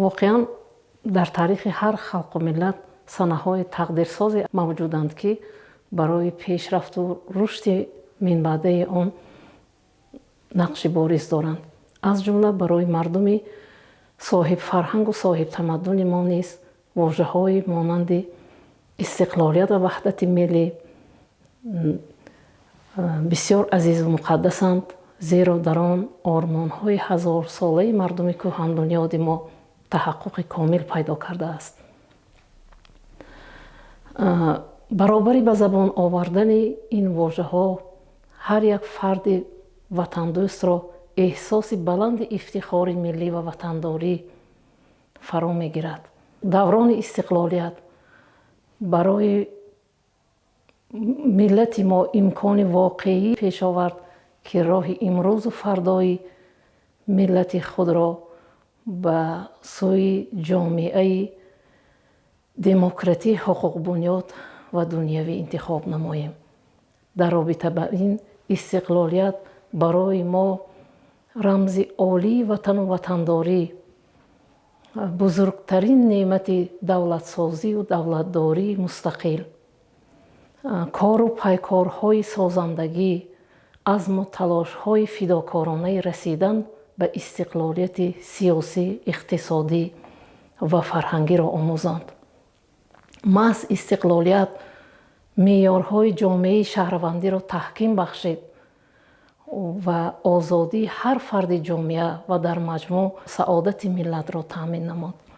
Воқеан, дар таърихи ҳар халқу миллат санаҳои тақдирсозе мавҷуданд, ки барои пешрафту рушди минбаъдаи он нақши бориз доранд. Аз ҷумла барои мардуми соҳибфарҳангу соҳибтамаддуни мо низ вожаҳои монанди истиқлолият ва ваҳдати миллӣ бисёр азизу муқаддасанд, зеро дар он ормонҳои ҳазорсолаи мардуми кӯҳанбунёди мо таҳаққуқи комил пайдо кардааст. Баробари ба забон овардани ин вожаҳо ҳар як фарди ватандӯстро эҳсоси баланди ифтихори миллӣ ва ватандорӣ фаро мегирад. Даврони истиқлолият барои миллати мо имкони воқеӣ пеш овард, ки роҳи имрӯзу фардои миллати худро ба сӯи ҷомеаи демократӣ, ҳуқуқбунёд ва дунявӣ интихоб намоем. Дар робита ба ин, истиқлолият барои мо рамзи олии ватану ватандорӣ, бузургтарин неъмати давлатсозию давлатдории мустақил, кору пайкорҳои созандагӣ, азму талошҳои фидокоронаи расидан ба истиқлолияти сиёсӣ, иқтисодӣ ва фарҳангиро омӯзонд. Маҳз истиқлолият меъёрҳои ҷомеаи шаҳрвандиро таҳким бахшид ва озодии ҳар фарди ҷомеа ва дар маҷмӯъ саодати миллатро таъмин намуд.